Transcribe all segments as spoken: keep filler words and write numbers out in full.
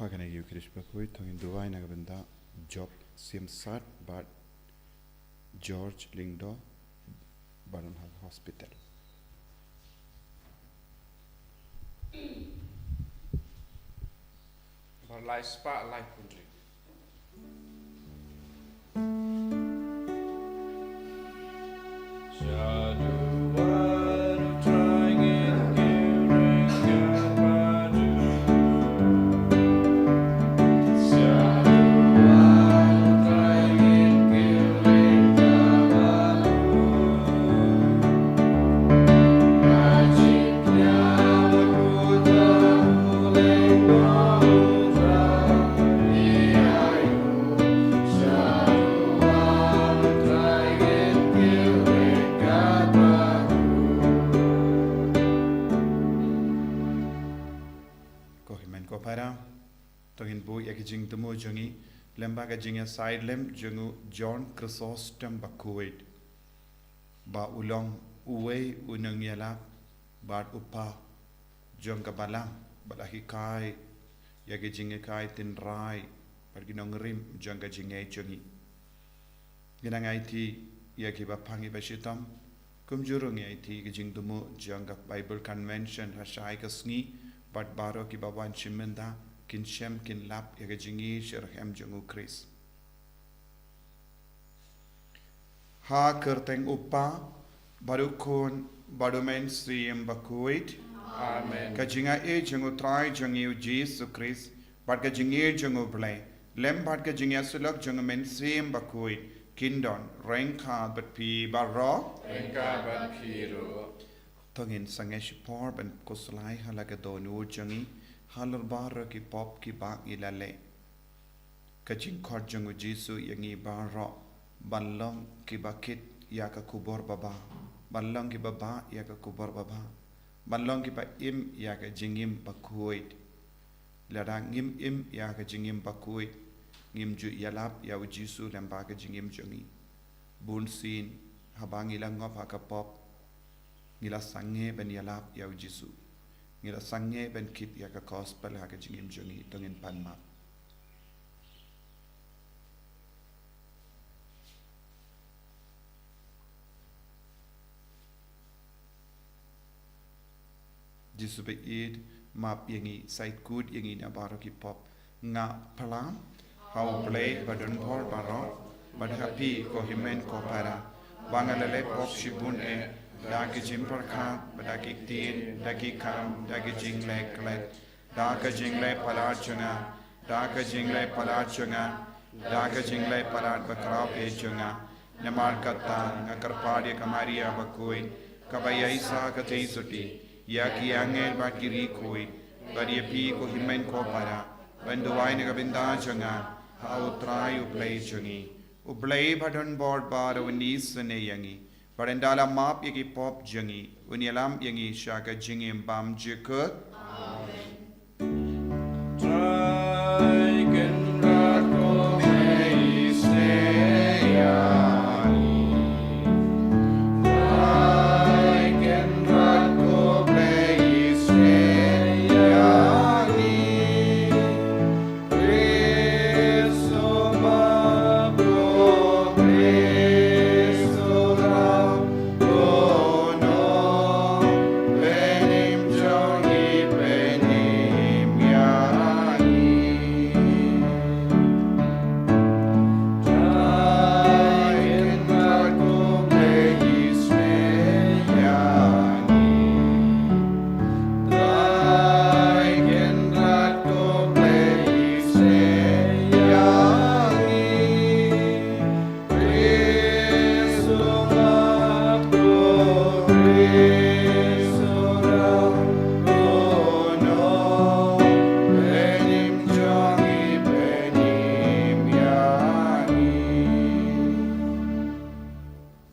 Pha kane ïa u Khrist bakhuid, to ngin duwai na ka bynta Job Siamsad bad George Lyngdoh ba don ha hospital. Bar lai spah lai phew hynriew. Ko hynmen ko para, to ngin buh ïa ki jingthmu jong ngi lyngba ka jingïasaid lem jong u John Chrysostom bakhuid, ba u long uwei u nongïalap bad u kpa jong ka balang, bad la hikai ïa ki jinghikai tynrai bad ki nongrim jong ka jingngeit jong ngi. Ngi nang aiti ïa kiba pang kiba shitom, kumjuh ruh ngi aiti ki jingthmu jong ka Bible Convention ha shai ka sngi, bad baroh kiba wan shim bynta kin shem kin lap ïa ka jingïeit sha ka rhem jong u Khrist. Ha kyrteng u Kpa, bad u Khun, bad u Mynsiem Bakhuid. Amen. Ka jingaiei jong u Trai jong ngi u Jisu Khrist, bad ka jingïeit jong u Blei, lem bad ka jingïasyllok jong u Mynsiem Bakhuid, kin don ryngkat bad phi baroh. Ryngkat bad phi ruh. To ngin sangeh shipor ban khuslai ha la ka dohnud jong ngi halor baroh ki pop kiba ngi la leh. Ka jingkhot jong u Jisu ïa ngi baroh ban long kiba kit ïa ka khubor babha, ban long kiba bah ïa ka khubor babha, ban long kiba im ïa ka jingim bakhuid. Lada ngim im ïa ka jingim bakhuid, ngim ju ïalap ïa u Jisu lyngba ka jingim jong ngi. Bunsien haba ngi la ngop ha ka pop, ngi la sangeh ban ïalap ïa u Jisu, ngi la sangeh ban kit ïa ka gospel ha ka jingim jong ngi. To ngin pan map. Jisu baieit, map ïa ngi, sait kut ïa ngi na baroh ki pop. Nga phla ha U Blei ba don bor baroh, bad ha phi ko hynmen ko para, ba nga la leh pop shibun eh, da ki jingpyrkhat, bad da ki ktien, da ki kam, da ki jingleh klet, da ka jingleh palat jong nga, da ka jingleh palat jong nga, da ka jingleh palat bakhraw eh jong nga. Namar kata nga kyrpad ïa ka Maria bakhuid, kaba ïaisah ka theisotti, ïa ki angel bad ki riewkhuid, bad ïa phi ko hynmen ko para, ban duwai na ka bynta jong nga ha U Trai U Blei jong ngi. U Blei ba don bor baroh un isynei ïa ngi, bad ynda la map ïa ki pop jong ngi, un ïalam ïa ngi sha ka jingim bymjukut. Amen. Trai Kynrad ko Blei, isynei ïa ngi. Trai Kynrad ko Blei, isynei ïa ngi.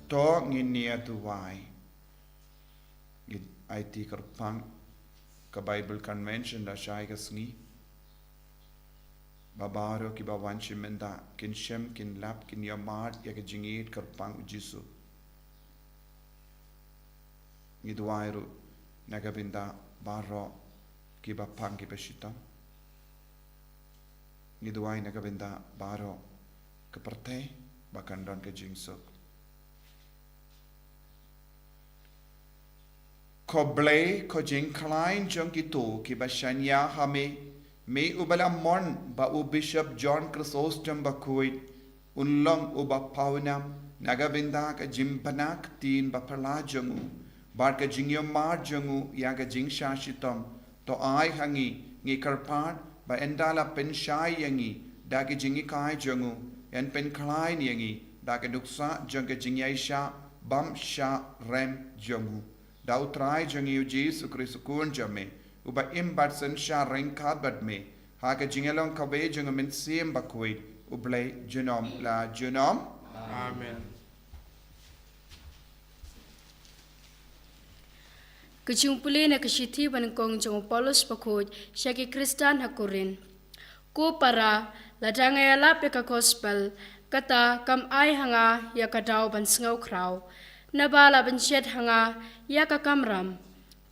To ngin ïa duwai. Ngin aiti kyrpang ka Bible Convention da shai ka sngi, ba baroh kiba wan shim bynta kin shem kin lap kin ïa mad ïa ka jingïeit kyrpang U Jisu. Ngi duwai ruh na ka bynta baroh kiba pang kiba shitom. Ngi duwai na ka bynta baroh ka pyrthei ba kan don ka jingsuk. Ko Blei, ko jingkhlaiñ jong kito kiba shaniah ha me, me uba la mon ba u Bishop John Chrysostom bakhuid un long uba pawnam na ka bynta ka jingbna ktien baphylla jong u bad ka jingïohmad jong u ïa ka jingshah shitom, to ai ha ngi, ngi kyrpad, ba ynda la pynshai ïa ngi da ki jinghikai jong u, yn pynkhlaiñ ïa ngi da ka nuksa jong ka jingïaishah bym shah rem jong u. Da U Trai jong ngi U Jisu Khrist U Khun jong me, uba im bad synshar ryngkat bad me ha ka jingïalong kawei jong U Mynsiem Bakhuid, U Blei junom la junom. Amen. Ka jingpule na ka shithi banyngkong jong u Paulus bakhuid sha ki Khristan ha Korinth. Ko para, lada nga ïalap ïa ka gospel, kata kam ai ha nga ïa ka daw ban sngewkhraw. Naba la pynshet ha nga ïa ka kamram.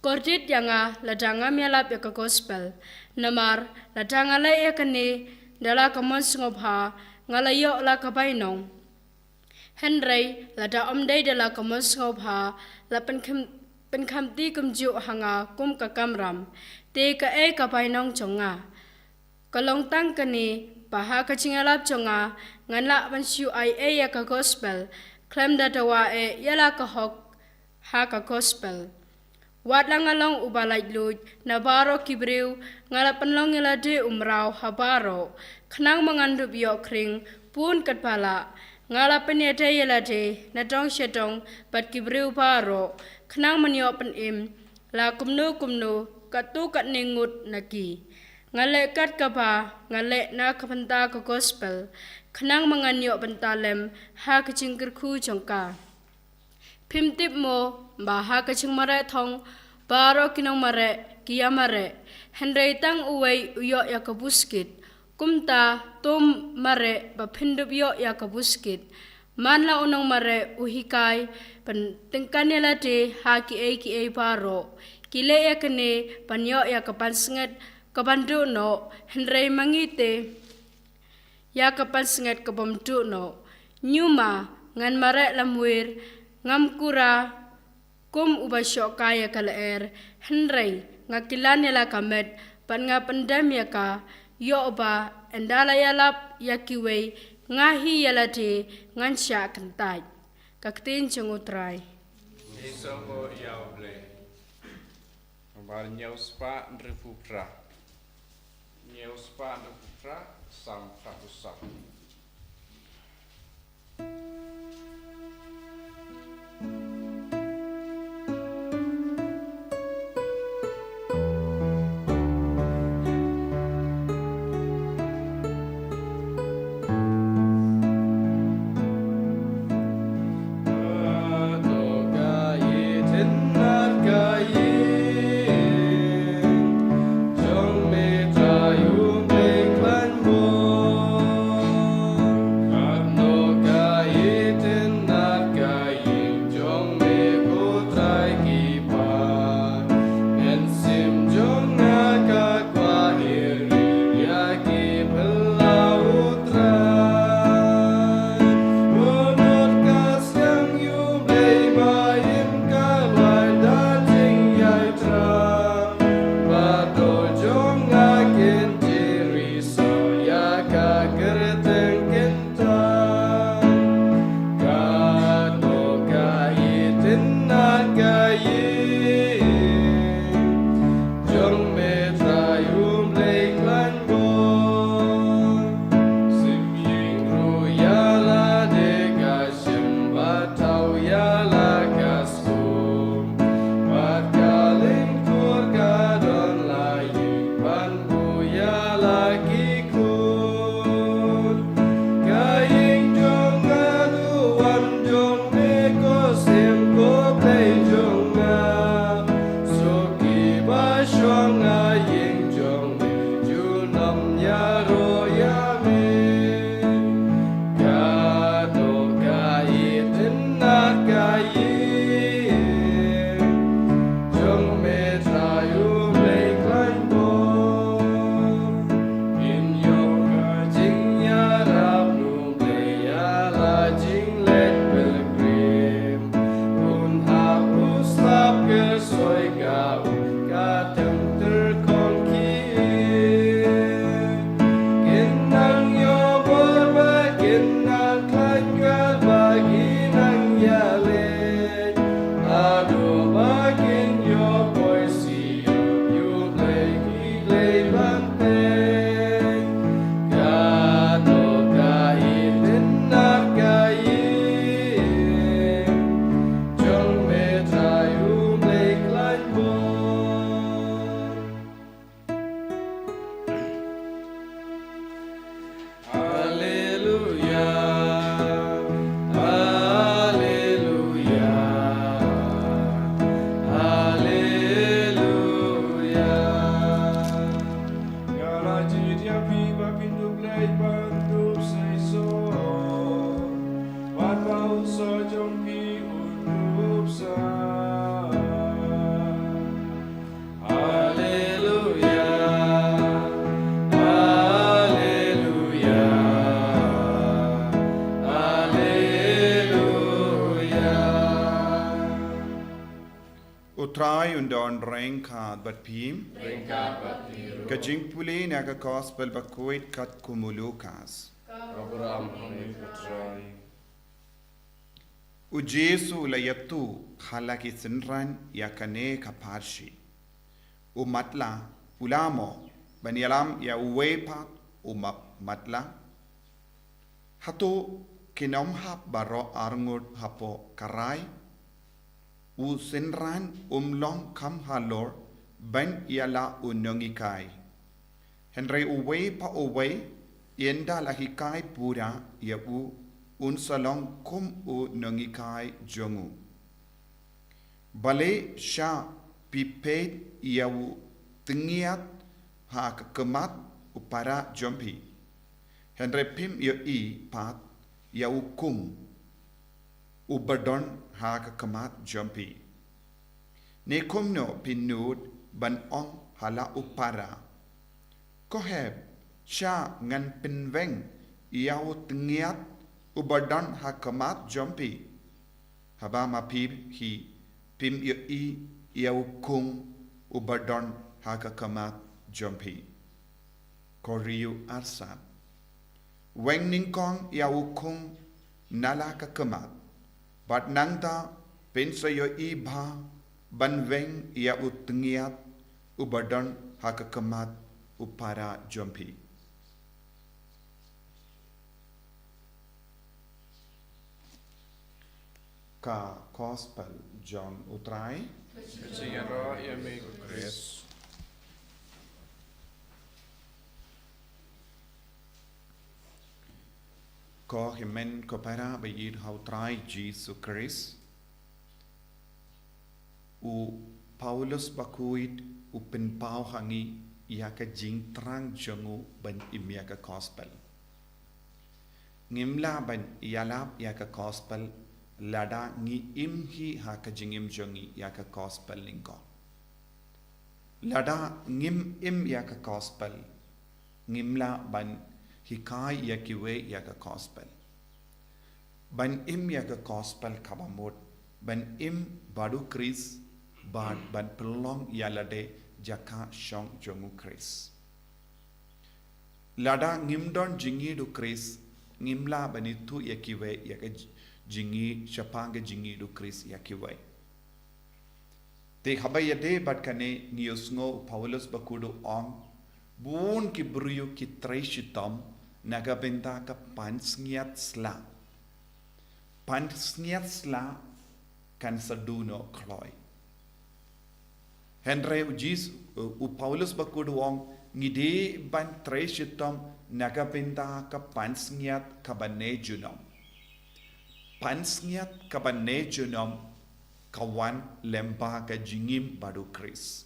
Kordit ïa nga lada ngam ïalap ïa ka gospel. Namar lada nga leh ïa kane da la ka mon sngewbha, nga la ïoh la ka bainong. Hynrei lada ym dei da la ka mon sngewbha, la pynkham, pynkhamti kumjuh ha nga kum ka kamram, te kaei ka bainong jong nga? Ka long tang kane, ba ha ka jingïalap jong nga, ngan lah ban shu ai ei ïa ka gospel, khlem da dawa eh ïa la ka hok ha ka gospel. Wat la nga long uba laitluid na baroh ki briew, nga la pynlong ïa lade u mraw ha baroh, khnang ba ngan dup ïoh khring bun katba lah. Nga la pynïadei ïa lade na dong sha dong bad ki briew baroh, khnang ban ïoh pynim la kumno kumno katto katne ngut na ki. Nga leh kat kaba nga leh na ka bynta ka gospel, khnang ba ngan ïoh bynta lem ha ka jingkyrkhu jong ka. Phim tip mo ba ha ka jingmareh thong, baroh ki nongmareh ki ïamareh, hynrei tang uwei u ïoh ïa ka buskit? Kumta to mareh ba phin dup ïoh ïa ka buskit. Man la u nongmareh u hikai ban tyngkan ïa lade ha kiei kiei baroh. Ki leh ïa kane ban ïoh ïa ka pansngiat ka bym duh noh, hynrei ma ngi te ïa ka pansngiat ka bym duh noh. Ñiuma, ngan mareh lamwir, ngam kura kum uba shoh kai ïa ka lyer, hynrei nga kilan ïa la ka met bad nga pyndem ïa ka, ïoh ba ynda la ïalap ïa kiwei, nga hi ïa lade ngan shah kyntait. Ka ktien jong U Trai. Ngi sngewbha ïa U Blei. Nambar hynñiew spah hynriewphew phra. Hynñiew spah hynriewphew phra, Salm phraphew saw. Ai un don ryngkat bad phi. Ryngkat bad phi ruh. Ka jingpule na ka Gospel bakhuid katkum u Lukas. Ka burom ïa me ko Trai. U Jisu u la ïathuh ha la ki synran ïa kane ka pharshi. U matlah, u la mo ban ïalam ïa uwei pat u ma-, matlah. Hato kin ym hap baroh arngut hapoh ka rai? U synran um long kham halor ban ïalam u nonghikai. Hynrei uwei pa uwei, ynda la hikai pura ïa u, un sa long kum u nonghikai jong u. Balei sha phi peit ïa u tngiat ha ka khmat u para jong phi, hynrei phim ïohi pat ïa u khun u ba don ha ka khmat jong phi? Ne kumno phi nud ban ong ha la u para, ko hep, sha ngan pynweng ïa u tngiat u ba don ha khmat jong phi, haba ma phi hi phim ïohi ïa u khun u ba don ha ka khmat jong phi? Ko riew arsap, weng nyngkong ïa u khun na la ka khmat, bad nangta phin sa ïohi bha ban weng ïa u tngiat u ba don ha ka khmat u para jong phi. Ka Gospel jong u Trai. Ka jingïaroh ïa me ko Khrist. Ko hynmen ko para ba ïeit ha u Trai Jisu Khrist. U Paulus bakhuid u pynpaw ha ngi ïa ka jingthrang jong u ban im ïa ka Gospel. Ngim lah ban ïalap ïa ka Gospel lada ngi im hi ha ka jingim jong ngi ïa ka Gospel nyngkong. Lada ngim im ïa ka Gospel, ngim lah ban hikai ïa kiwei ïa ka Gospel. Ban im ïa ka Gospel kaba mut ban im bad u Khrist, bad ban pynlong ïa lade jaka shong jong u Khrist. Lada ngim don jingïeit u Khrist, ngim lah ban ithuh ïa kiwei ïa ka ji-, jingïeit, shaphang ka jingïeit u Khrist ïa kiwei. Te haba ïadei bad kane ngi ïohsngew u Paulus bakhuid u ong, bun ki briew ki trei shitom na ka bynta ka pansngiat sla. Pansngiat sla kan sa duh noh kloi. Hynrei u Jis-, u Paulus bakhuid u ong, ngi dei ban trei shitom na ka bynta ka pansngiat kaba ne junom. Pansngiat kaba ne junom ka wan lyngba ka jingim bad u Khrist.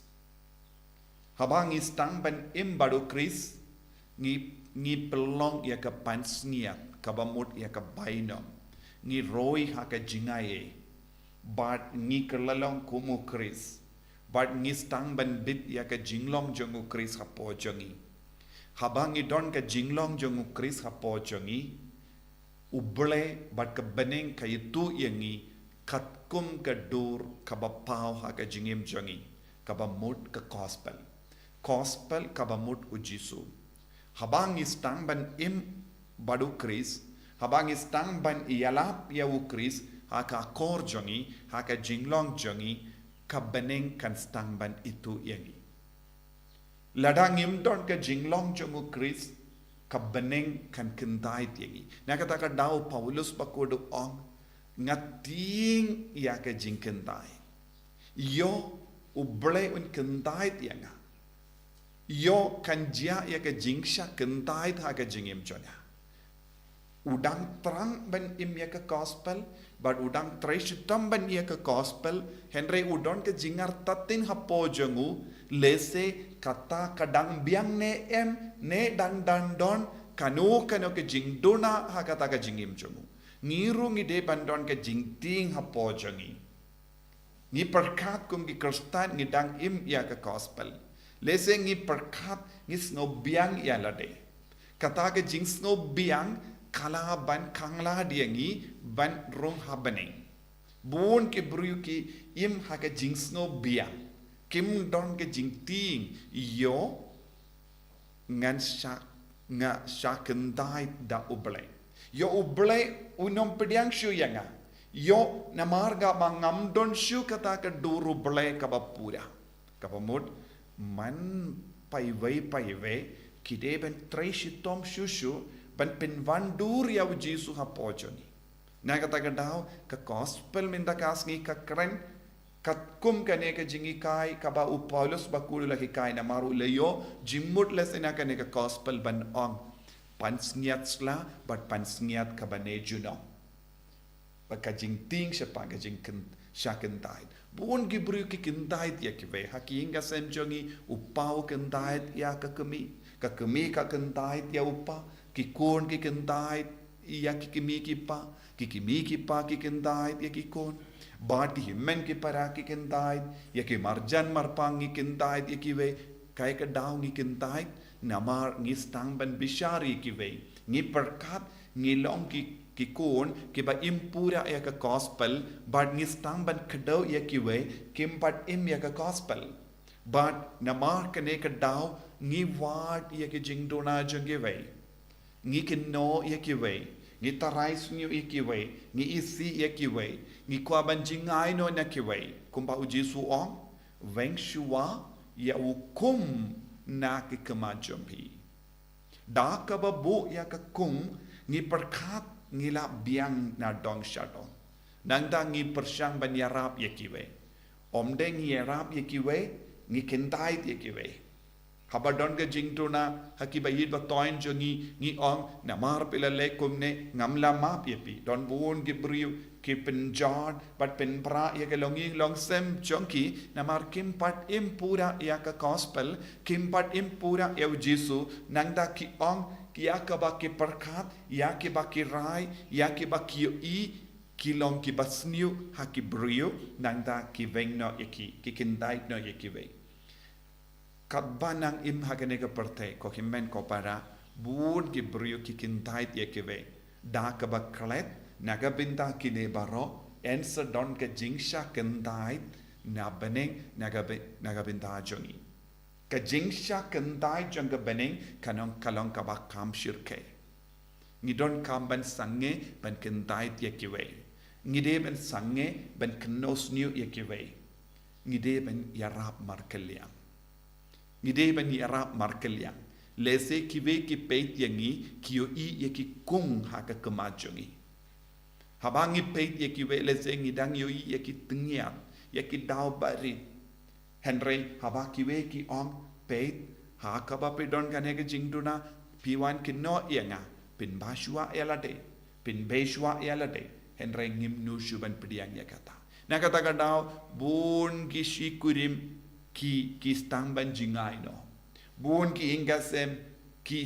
Haba ngi sdang ban im bad u Khrist, ngi, ngi pynlong ïa ka pansngiat kaba mut ïa ka bainong. Ngi roi ha ka jingaiei. Bad ngi kylla long kum u Khrist. Bad ngi sdang ban bit ïa ka jinglong jong u Khrist hapoh jong ngi. Haba ngi don ka jinglong jong u Khrist hapoh jong ngi, U Blei bad ka bneng ka ithuh ïa ngi katkum ka dur kaba paw ha ka jingim jong ngi, kaba mut ka Gospel. Gospel kaba mut u Jisu. Haba ngi sdang ban im bad u Khrist, haba ngi sdang ban ïalap ïa u Khrist ha ka akor jong ngi, ha ka jinglong jong ngi, ka bneng kan sdang ban ithuh ïa ngi. Lada ngim don ka jinglong jong u Khrist, ka bneng kan kyntait ïa ngi. Na kata ka daw Paulus bakhuid u ong, nga tieng ïa ka jingkyntait. Ïoh U Blei un kyntait ïa nga. Ïoh kan jia ïa ka jingshah kyntait ha ka jingim jong nga. U dang thrang ban im ïa ka Gospel, bad u dang trei shitom ban ïa ka Gospel, hynrei u don ka jingartatien hapoh jong u, lehse kata ka dang biang ne em, ne dang dang don, kano kano ka jingduna ha kata ka jingim jong u. Ngi ruh ngi dei ban don ka jingtieng hapoh jong ngi. Ngi pyrkhat kum ki Khristan ngi dang im ïa ka Gospel. Lehse ngi pyrkhat ngi sngew biang ïa lade. Kata ka jingsngew biang ka lah ban khanglad ïa ngi ban rung ha bneng. Bun ki briew ki im ha ka jingsngew biang. Kim don ka jingtieng, ïoh ngan sha, nga sha kyntait da U Blei. Ïoh U Blei un ym pdiang shuh ïa nga. Ïoh namar nga ba ngam don shuh kata ka dur U Blei kaba pura. Kaba mut, man paiwei paiwei, ki dei ban trei shitom shuh shuh, ban pynwandur ïa U Jisu hapoh jong ngi. Na kata ka daw, ka gospel mynta ka sngi ka kren, katkum kane ka jinghikai, kaba u Paulus bakhuid u la hikai namar u la ïoh jingmut lehse na kane ka gospel ban ong, pansngiat sla, bad pansngiat kaba ne junom. Bad ka jingtieng shaphang ka jingkyn, sha kyntait. Bun ki briew ki kyntait ïa kiwei. Ha ki ïing ki sem jong ngi, u pa u kyntait ïa ka kmie. Ka kmie ka kyntait ïa u pa. Ki khun ki kyntait ïa ki kmie ki pa. Ki kmie ki pa ki kyntait ïa ki khun. Bad ki hynmen ki para ki kyntait ïa ki marjan marpa, ngi kyntait ïa kiwei. Kaei ka daw ngi kyntait? Namar ngi sdang ban bishar ïa kiwei. Ngi pyrkhat ngi long ki, ki khun kiba im pura ïa ka gospel, bad ngi sdang ban kdew ïa kiwei kim pat im ïa ka gospel. Bad namar kane ka daw ngi wad ïa ki jingduna jong kiwei. Ngi kynnoh ïa kiwei, ngi tharai sniew ïa kiwei, ngi isih ïa kiwei, ngi kwah ban jngai noh na kiwei. Kumba U Jisu u ong, weng shuwa ïa u khum na ki khmat jong phi. Da kaba buh ïa ka khung, ngi pyrkhat ngi la biang na dong sha dong. Nangta ngi pyrshang ban ïarap ïa kiwei. Ym dei ngi ïarap ïa kiwei, ngi kyntait ïa kiwei. Haba don ka jingduna ha kiba ïeit ba thoiñ jong ngi, ngi ong, namar phi la leh kumne, ngam lah map ïa phi. Don bun ki briew ki pynjot bad pynbra ïa ka longïing longsem jong ki, namar kim pat im pura ïa ka gospel, kim pat im pura ïa U Jisu. Nangta ki ong, ïa kaba ki pyrkhat, ïa kiba ki rai, ïa kiba ki ïohi, ki long kiba sniew ha ki briew, nangta ki weng noh ïa ki, ki kyntait noh ïa kiwei. Katba nang im ha kane ka pyrthei, ko hynmen ko para, bun ki briew ki kyntait ïa kiwei. Da kaba klet, na ka bynta kine baroh, yn sa don ka jingshah kyntait na bneng, na ka by-, na ka bynta jong ngi. Ka jingshah kyntait jong ka bneng, kan ong ka long kaba kham shyrkhei. Ngi donkam ban sangeh ban kyntait ïa kiwei. Ngi dei ban sangeh ban kynnoh sniew ïa kiwei. Ngi dei ban ïarap markylliang. Ngi dei ban ïarap markylliang. Lehse kiwei ki peit ïa ngi, ki ïohi ïa ki khung ha ka khmat jong ngi. Haba ngi peit ïa kiwei, lehse ngi dang ïohi ïa ki tngiat, ïa ki daw barit. Hynrei haba kiwei ki ong, peit, ha kaba phi don kane ka jingduna, phi wan kynnoh ïa nga, phin bah shuwa ïa lade, phin beh shuwa ïa lade, hynrei ngim nud shuh ban pdiang ïa kata. Na kata ka daw, bun ki shi kurim ki, ki sdang ban jngai noh. Bun ki ïing ki sem ki,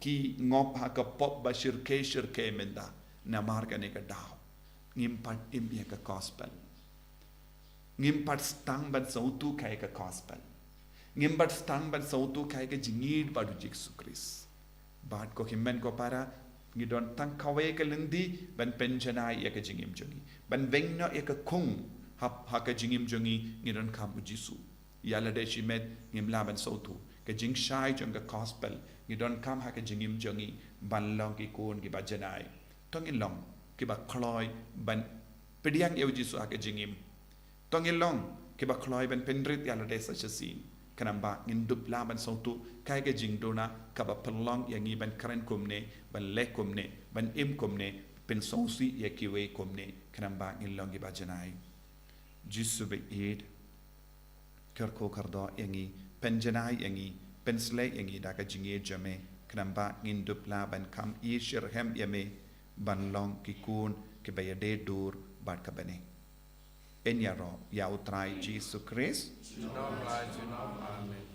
ki ngop ha ka pop ba shyrkhei shyrkhei mynta. Namar kane ka daw, ngim pat im ïa ka gospel. Ngim pat sdang ban sngewthuh kaei ka gospel. Ngim pat sdang ban sngewthuh kaei ka jingïeit bad U Jisu Khrist. Bad ko hynmen ko para, ngi don tang kawei ka lynti ban pynjanai ïa ka jingim jong ngi. Ban weng noh ïa ka khung ha, ha ka jingim jong ngi, ngi donkam U Jisu. Ïa lade shimet ngim lah ban sngewthuh. Ka jingshai jong ka gospel, ngi donkam ha ka jingim jong ngi, ban long ki khun kiba janai. To ngin long kiba kloi ban pdiang ïa U Jisu ha ka jingim. To ngin long kiba kloi ban pynrit ïa lade sa shisien. Khnang ba ngin dup lah ban sngewthuh kaei ka jingduna kaba pynlong ïa ngi ban kren kumne, ban leh kumne, ban im kumne, pynsngewsih ïa kiwei kumne, khnang ba ngin long kiba janai. Jisu ba ïeit, kyrkhu kyrdoh ïa ngi, pynjanai ïa ngi, pynsleh ïa ngi da ka jingïeit jong me, khnang ba ngin dup lah ban kham ïeit shitrhem ïa me, ban long ki khun kiba ïadei dur bad ka bneng. Yn ïaroh ïa U Trai Jisu Khrist. Junom la junom. Amen.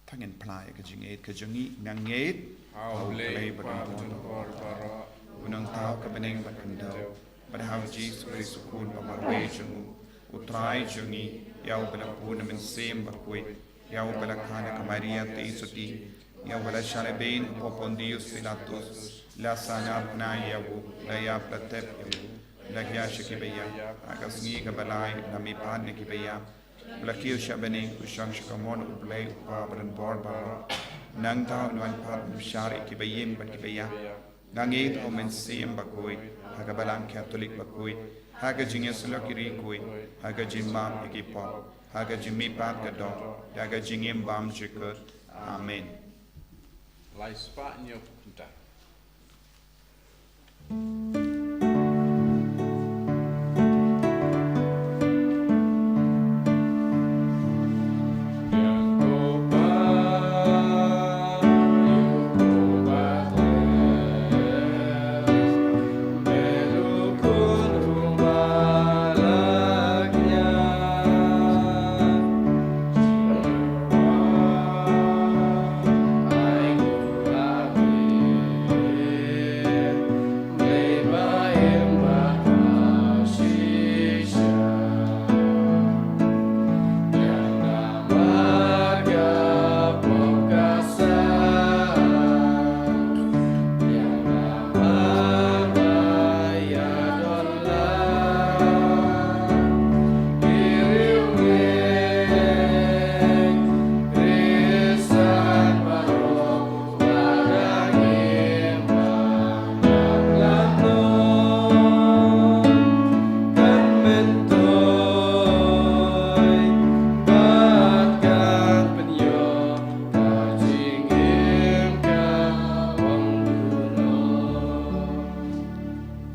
To ngin phla ïa ka jingïeit ka jong ngi. Nga ngeit ha U Blei Badonbor baroh, U Nongthaw ka bneng bad ka khyndew, bad ha U Jisu Khrist U Khun ba marwei jong u, U Trai jong ngi, ïa uba la bun na U Mynsiem Bakhuid, ïa uba la kha na ka Maria Theisotti, ïa uba la shah lehbeiñ hapoh Pontius Pilatus, la sahnarphna ïa u, la ïap la tep ïa u, la ïa sha kiba ïap, ha ka sngi kaba lai la mihpat na kiba ïap, la kiew sha bneng, u shong sha kamon U Blei U Kpa badonbor baroh. Nangta un wan pat ban bishar ïa kiba ïeng bad kiba ïap. Nga ngeit ha U Mynsiem Bakhuid, ha ka Balang Katholik bakhuid, ha ka jingïasyllok ïa ki riewkhuid, ha ka jingmap ïa ki pop, ha ka jingmihpat ka doh, ha ka jingim bymjukut. Amen. Lai spah ñiew phew khyndai.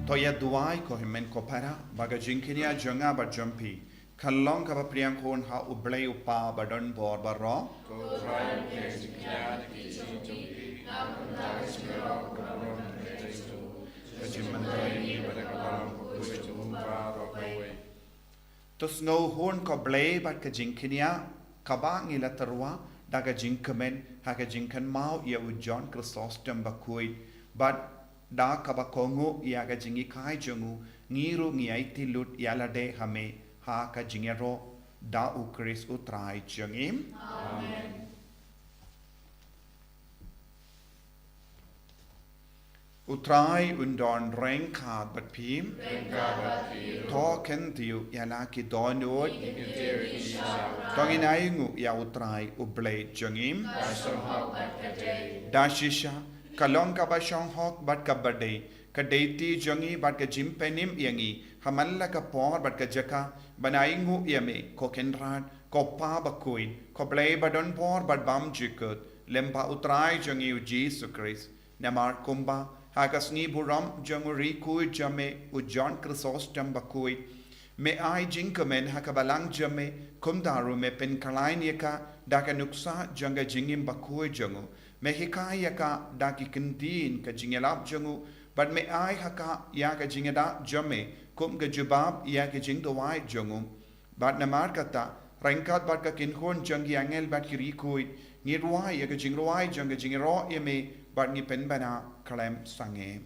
To ïa duwai, ko hynmen ko para, ba ka jingkñia jong nga bad jong phi kan long kaba pdiang khun ha U Blei U Kpa badonbor baroh. Ko Trai, pdiang jingkñia da ki jingkñia jong phi, na ka bynta ka jingïaroh ka burom jong Khrist, ka jingmyntoi ïa ngi bad ka balang bakhuid jong U Kpa baroh kawei. To sngew hun ko Blei bad ka jingkñia kaba ngi la tyrwa da ka jingkmen ha ka jingkynmaw ïa u John Chrysostom bakhuid, bad da kaba kohnguh ïa ka jinghikai jong u, ngi ruh ngi aiti lut ïa lade ha me ha ka jingïaroh da U Khrist U Trai jong ngi. Amen. U Trai un don ryngkat bad phi. Ryngkat bad phi. To kyntiew ïa la ki dohnud. Kyntiew ïa ki shah. To ngin ainguh ïa U Trai U Blei jong ngi. Ka shong hok bad ka dei. Da shisha, ka long kaba shong hok bad kaba dei, ka dei ti jong ngi bad ka jingpynim ïa ngi ha man la ka por bad ka jaka ban ainguh ïa me, ko Kynrad, ko Pa bakhuid, ko Blei badonbor bad bymjukut, lem bad U Trai jong ngi U Jisu Khrist. Namar kumba ha ka sngi burom jong u riewkhuid jong me u John Chrysostom bakhuid, me ai jingkmen ha ka balang jong me, kumta ruh me pynkhlaiñ ïa ka da ka nuksa jong ka jingim bakhuid jong u. Me hikai ïa ka da ki kyntien ka jingïalap jong u, bad me ai ha ka ïa ka jingïada jong me kum ka jubab ïa ka jingduwai jong u. Bad namar kata, ryngkat bad ka kynhun jong ki angel bad ki riewkhuid, ngi rwai ïa ka jingrwai jong ka jingïaroh ïa me, bad ngi pynbna khlem sangeh.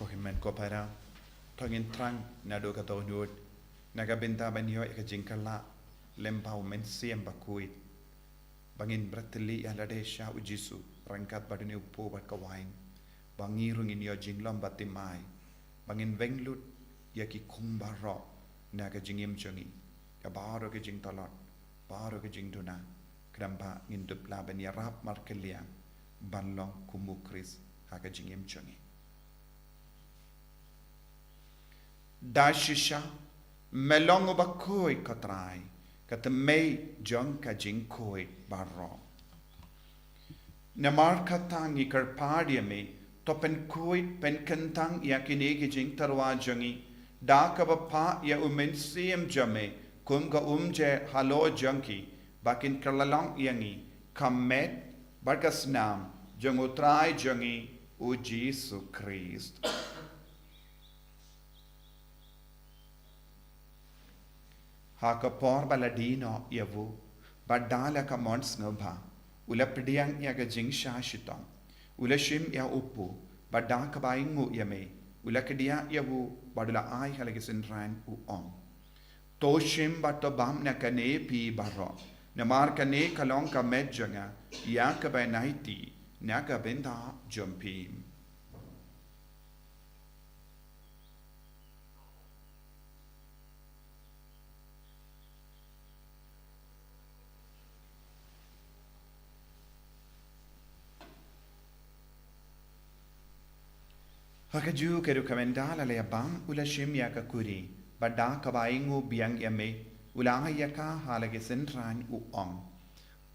Ko hynmen ko para, to ngin thrang naduh ka dohnud, na ka bynta ban ïoh ïa ka jingkylla lem bad u Mynsiem Bakhuid, ba ngin bret tylli ïa lade sha u Jisu ryngkat bad une u kpu bad ka wain, ba ngi ruh ngin ïoh jinglong bad thymmai, ba ngin weng lut ïa ki khun baroh na ka jingim jong ngi, ka baroh ka jingtlot, baroh ka jingduna, khnang ba ngin dup lah ban ïarap markylliang ban long kum u Khrist ha ka jingim jong ngi. Da shisha, me long uba khuid ko Trai, ka tmei jong ka jingkhuid baroh. Namar kata ngi kyrpad ïa me, to pynkhuid pynkyntang ïa kine ki jingtyrwa jong ngi, da kaba phah ïa u Mynsiem jong me kum ka umjer halor jong ki, ba kin kylla long ïa ngi ka met bad ka snam jong u Trai jong ngi u Jisu Khrist. Ha ka por ba la die noh ïa u, bad da la ka mon sngewbha, u la pdiang ïa ka jingshah shitom, u la shim ïa u pu, bad da kaba ainguh ïa me, u la kdiah ïa u, bad u la ai ha la ki synran, u ong: To shim bad to bam na kane phi baroh, namar kane ka long ka met jong nga, ïa kaba nai tih na ka bynta jong phi. Ha kajuh ka rukom, ynda la ïa bam, u la shim ïa ka kuri, bad da kaba ainguh biang ïa me, u la ai ïa ka ha la ki synran, u ong: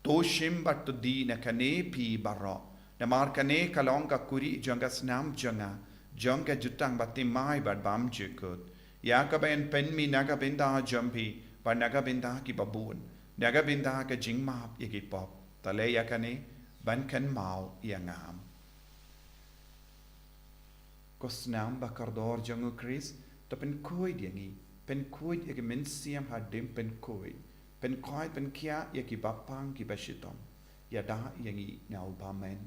To shim bad to die na kane phi baroh, namar kane ka long ka kuri jong ka snam jong nga, jong ka jutang bathymmai bad bymjukut, ïa kaba yn pynmih na ka bynta jong phi bad na ka bynta kiba bun, na ka bynta ka jingmap ïa ki pop. To leh ïa kane ban kynmaw ïa nga. Ko snam ba kordor jong u Khrist, to pynkhuid ïa ngi, pynkhuid ïa ki mynsiem hadien pynkhuid, pynkhuid pynkhiah ïa kiba pang kiba shitom, ïada ïa ngi na u bymman.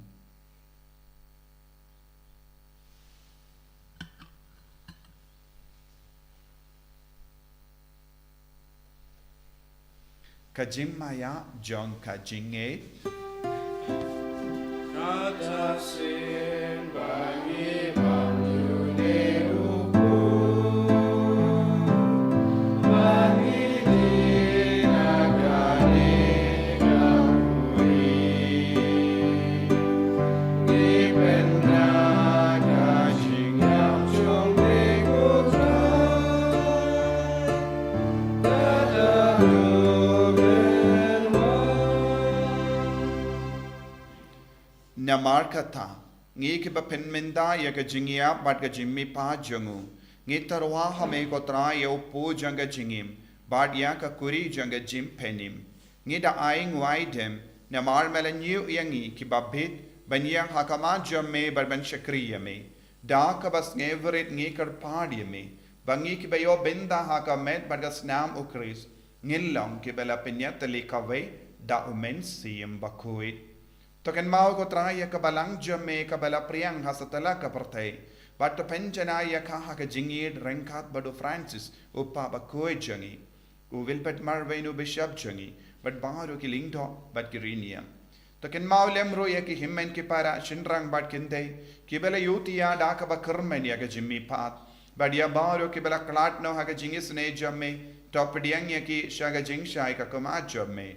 Ka jingmaïa jong ka jingngeit. Kata sien ba ngi bam ïa une u pu, ba ngi die na kane ka kuri, ngi pynda ka jingïap jong me ko Trai. Namar kata, ngi kiba pynmynta ïa ka jingïap bad ka jingmihpat jong u, ngi tyrwa ha me ko Trai ïa u pu jong ka jingim, bad ïa ka kuri jong ka jingpynim. Ngi da ai nguai dem, namar me la ñiew ïa ngi kiba bit, ban ïeng ha khmat jong me bad ban shakri ïa me. Da kaba sngewrit ngi kyrpad ïa me, ba ngi kiba ïoh bynta ha ka met bad ka snam u Khrist, ngin long kiba la pynïatylli kawei da u Mynsiem Bakhuid. To kynmaw ko Trai ïa ka balang jong me kaba la pdiang ha satlak ka pyrthei, bad to pynjanai ïa ka ha ka jingïeit ryngkat bad u Francis, u Papa bakhuid jong ngi, u Wilfred Marwein u Bishop jong ngi, bad baroh ki lyngdoh bad ki riewniam. To kynmaw lem ruh ïa ki hynmen ki para shynrang bad kynthei, kiba la ïohthiah da kaba kyrmen ïa ka jingmihpat, bad ïa baroh kiba la khlad noh ha ka jingisynei jong me, to pdiang ïa ki sha ka jingshai ka khmat jong me.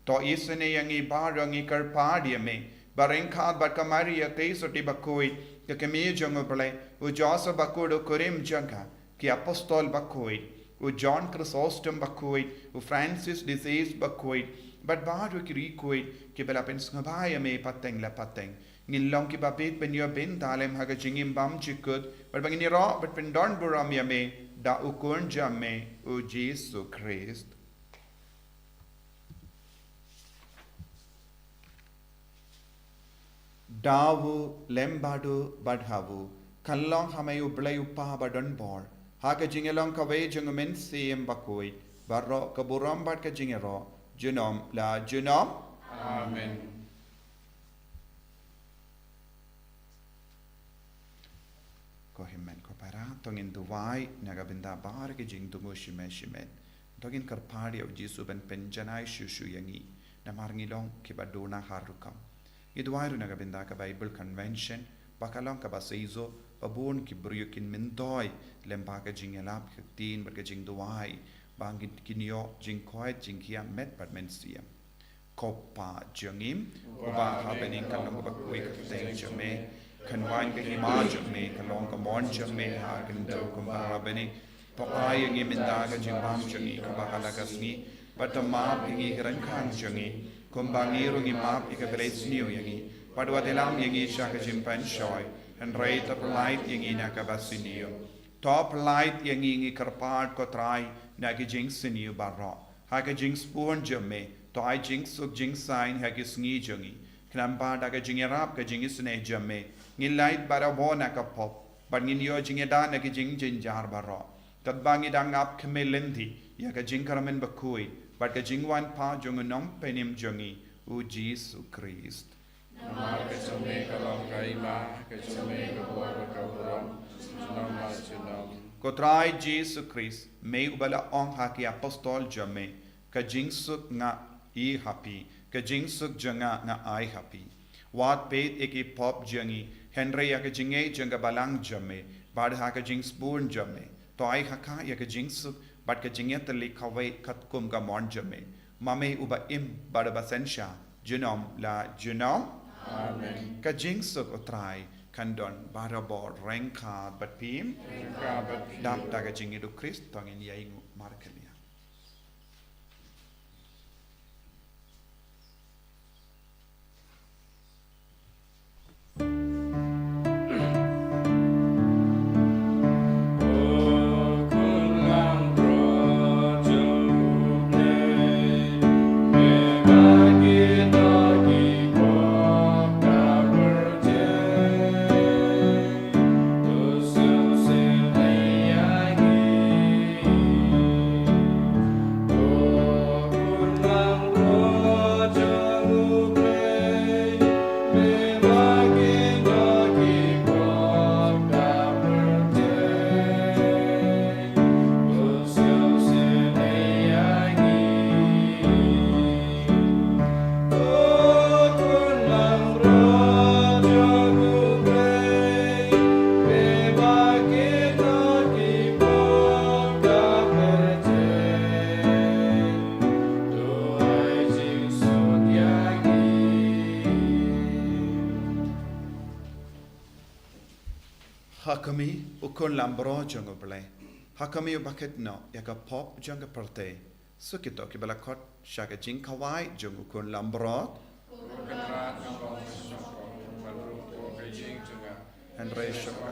To isynei ïa ngi baroh, ngi kyrpad ïa me, ba ryngkat bad ka Maria Theisotti bakhuid, ka kmie jong u Blei, u Joseph bakhuid u kurim jong ka, ki apostol bakhuid, u John Chrysostom bakhuid, u Francis de Sales bakhuid, bad baroh ki riewkhuid kiba la pynsngewbha ïa me pateng la pateng, ngin long kiba bit ban ïoh bynta lem ha ka jingim bymjukut, bad ba ngin ïaroh bad pyndonburom ïa me da u Khun jong me, u Jisu Khrist. Da u, lem bad u, bad ha u, kan long ha me u Blei u Kpa badonbor, ha ka jingïalong kawei jong u Mynsiem Bakhuid, baroh ka burom bad ka jingïaroh, junom la junom. Amen. Ko hynmen ko para, to ngin duwai na ka bynta baroh ki jingthmu shimet shimet. To ngin kyrpad ïa u Jisu ban pynjanai shuh shuh ïa ngi, namar ngi long kiba duna har rukom. Ngi duwai ruh na ka bynta ka Bible Convention, ba ka long kaba seisoh, ba bun ki briew kin myntoi lem bad ka jingïalap, ka ktien bad ka jingduwai, ba kin, kin ïoh jingkoit jingkhiah met bad mynsiem. Ko Pa jong ngi uba ha bneng, kan long kaba khuid ka kyrteng jong me, kan wan ka hima jong me, kan long ka mon jong me ha ka khyndew kumba ha bneng. To ai ïa ngi mynta ka jingbam jong ngi kaba ha la ka sngi, bad to map ïa ngi ki ryngkang jong ngi, kumba ngi ruh ngi map ïa kiba leh sniew ïa ngi, bad wat ïalam ïa ngi sha ka jingpynshoi, hynrei to pyllait ïa ngi na kaba sniew. To pyllait ïa ngi, ngi kyrpad ko Trai, na ki jingsniew baroh. Ha ka jingsbun jong me, to ai jingsuk jingsaiñ ha ki sngi jong ngi. Khnang ba da ka jingïarap ka jingisynei jong me, ngin lait barabor na ka pop, bad ngin ïoh jingïada na ki jingjynjar baroh. Katba ngi dang ap khmih lynti ïa ka jingkyrmen bakhuid bad ka jingwan pat jong u Nongpynim jong ngi, u Jisu Khrist. Namar ka jong me ka long ka hima, ka jong me ka bor, ka burom, junom la junom. Ko Trai Jisu Khrist, me uba la ong ha ki apostol jong me, ka jingsuk nga ai ha phi, ka jingsuk jong nga nga ai ha phi. Wat peit ïa ki pop jong ngi, hynrei ïa ka jingngeit jong ka balang jong me, bad ha ka jingsbun jong me, to ai ha ka ïa ka jingsuk bad ka jingïatylli kawei katkum ka mon jong me. Ma me uba im bad uba synshar junom la junom. Amen. Ka jingsuk u Trai kan don barabor ryngkat bad phi. Ryngkat bad phi. Dap da ka jingïeit u Khrist to ngin ïainguh markylliang. Ha khmih, u khun langbrot jong U Blei. Ha khmih, uba kit noh ïa ka pop jong ka pyrthei. Sa kito kiba la khot sha ka jingkhawai jong u khun langbrot. Hynrei sha ka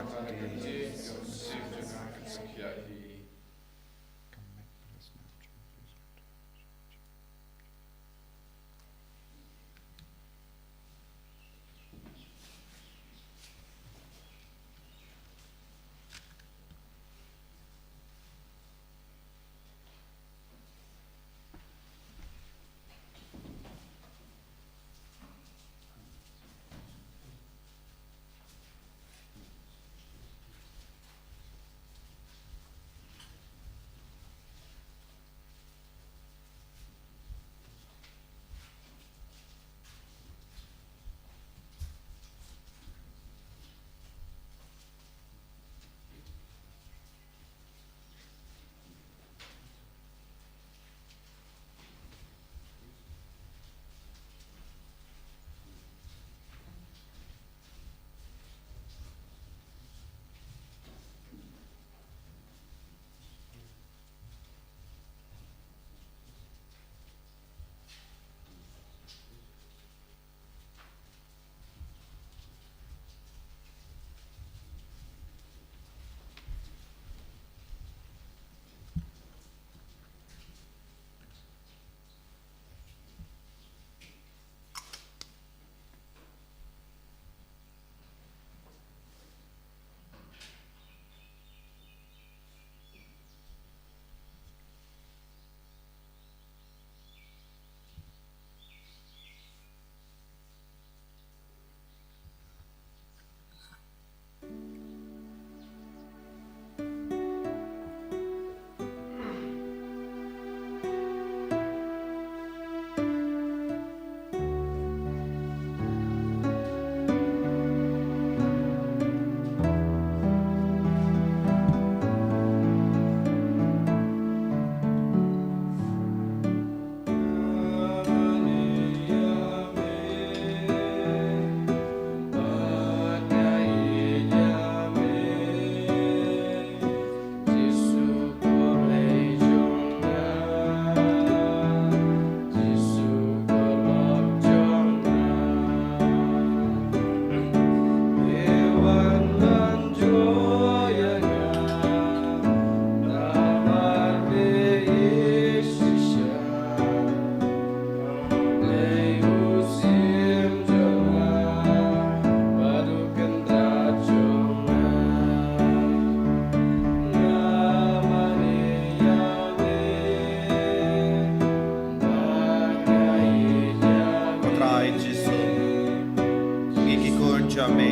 ïa me,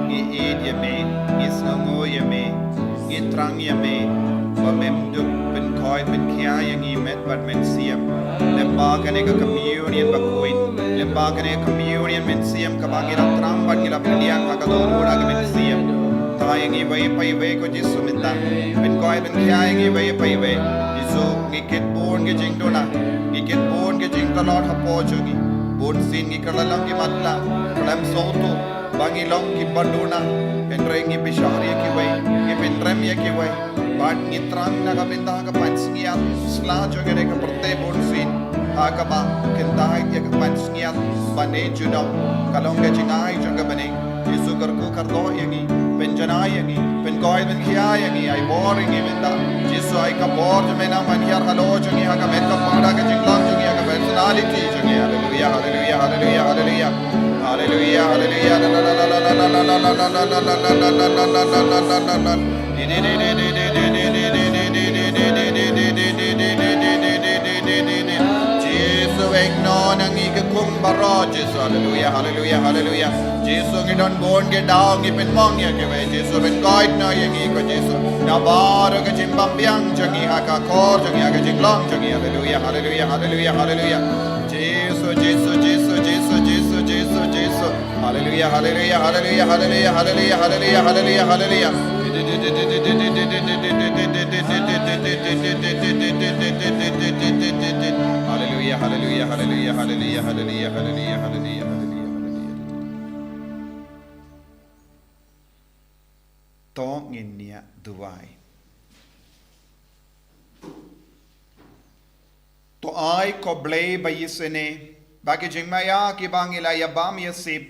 ngi ïeit ïa me, ngi sngewnguh ïa me, ngi thrang ïa me, ba mem dup pynkoit pynkhia ïa ngi met bad mynsiem. Lyngba kane ka communion bakhuid, lyngba kane ka communion mynsiem kaba ngi la thrang bad ngi la pynliang ha ka dohnud ha ka mynsiem. Thaw ïa ngi iwei pa iwei ko Jisu mynta. Pynkoit pynkhia ïa ngi iwei pa iwei. Jisu, ngi kit bun ki jingduna, ngi kit bun ki jingtlot hapoh jong ngi. Bunsien ngi kylla long ki matlah, khlem sngewthuh ba ngi long kiba duna, hynrei ngi bishar ïa kiwei, ngi pynrem ïa kiwei. Bad ngi thrang na ka bynta ka pansngiat sla jong kane ka pyrthei bunsien, ha kaba kyntait ïa ka pansngiat ba ne junom ka long ka jingai jong ka bneng. Jisu, kyrkhu kyrdoh ïa ngi, pynjanai ïa ngi, pynkoit pynkhia ïa ngi, ai bor ïa ngi mynta. Jisu, ai ka bor jong me na ban hiar halor jong ngi, ha ka met ka para, ka jinglang jong ngi, ha ka personality jong ngi. Haleluia, haleluia, haleluia, haleluia. Haleluia, haleluia. Jisu, ïehnoh na ngi ki khun baroh, Jisu. Haleluia, haleluia, haleluia. Jisu, ngi don bun ki daw ngi pynmong ïa kiwei, Jisu, pynkoit noh ïa ngi ko Jisu. Na baroh ka jingbymbiang jong ngi, ha ka khor jong ngi, ha ka jinglong jong ngi. Haleluia, haleluia, haleluia, haleluia. Jisu, Jisu, Jisu, Jisu, Jisu, Jisu, Jisu. Haleluia, haleluia, haleluia, haleluia, haleluia, haleluia, haleluia, haleluia. Haleluia, haleluia, haleluia, haleluia, haleluia, haleluia, haleluia, haleluia, haleluia. To ngin ïa duwai. To ai ko Blei ba ïasngewbha, ba ki jingmaïa kiba ngi la ïa bam ïa sip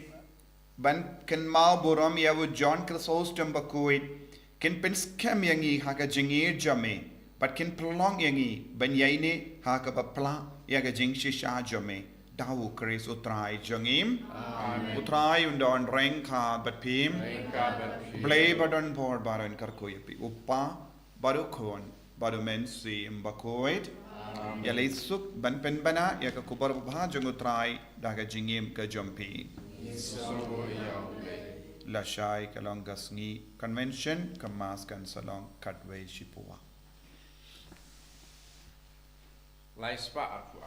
ban kynmaw burom ïa u John Chrysostom bakhuid, kin pynskhem ïa ngi ha ka jingïeit jong me, bad kin pynlong ïa ngi ban ïaineh ha kaba pla ïa ka jingshisha jong me. Da u Khrist u Trai jong ngi. Amen. U Trai un don ryngkat bad phi. Ryngkat bad phi. Blei ba don bor baroh un kyrkhu ïa phi. U Kpa, bad u Khun, bad u Mynsiem Bakhuid. Amen. Ïaleh suk ban pynbna ïa ka khubor babha jong u Trai da ka jingim ka jong phi. Lashai ka long ka sngi Convention, ka Mass kan sa long katwei shi phew. Lai spah arphew.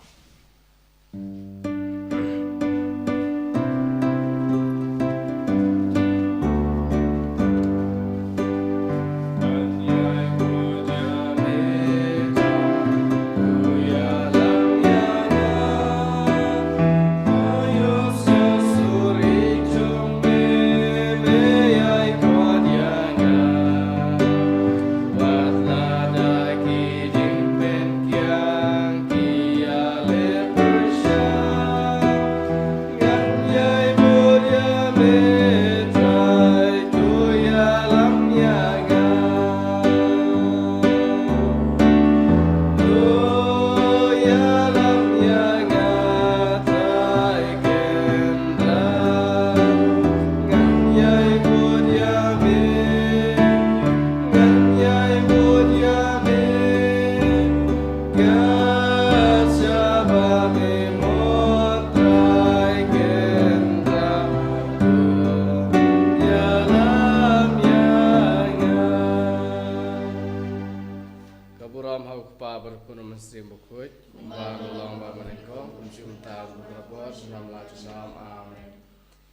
Ka burom ha u Kpa, bad u Khun, bad u Mynsiem Bakhuid, kumba ka long bad mynnyngkong, kumjuh mynta, bad barabor, junom la junom. Amen.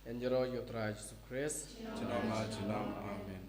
Ïaroh ïa u Trai Jisu Khrist. Junom la junom. Amen.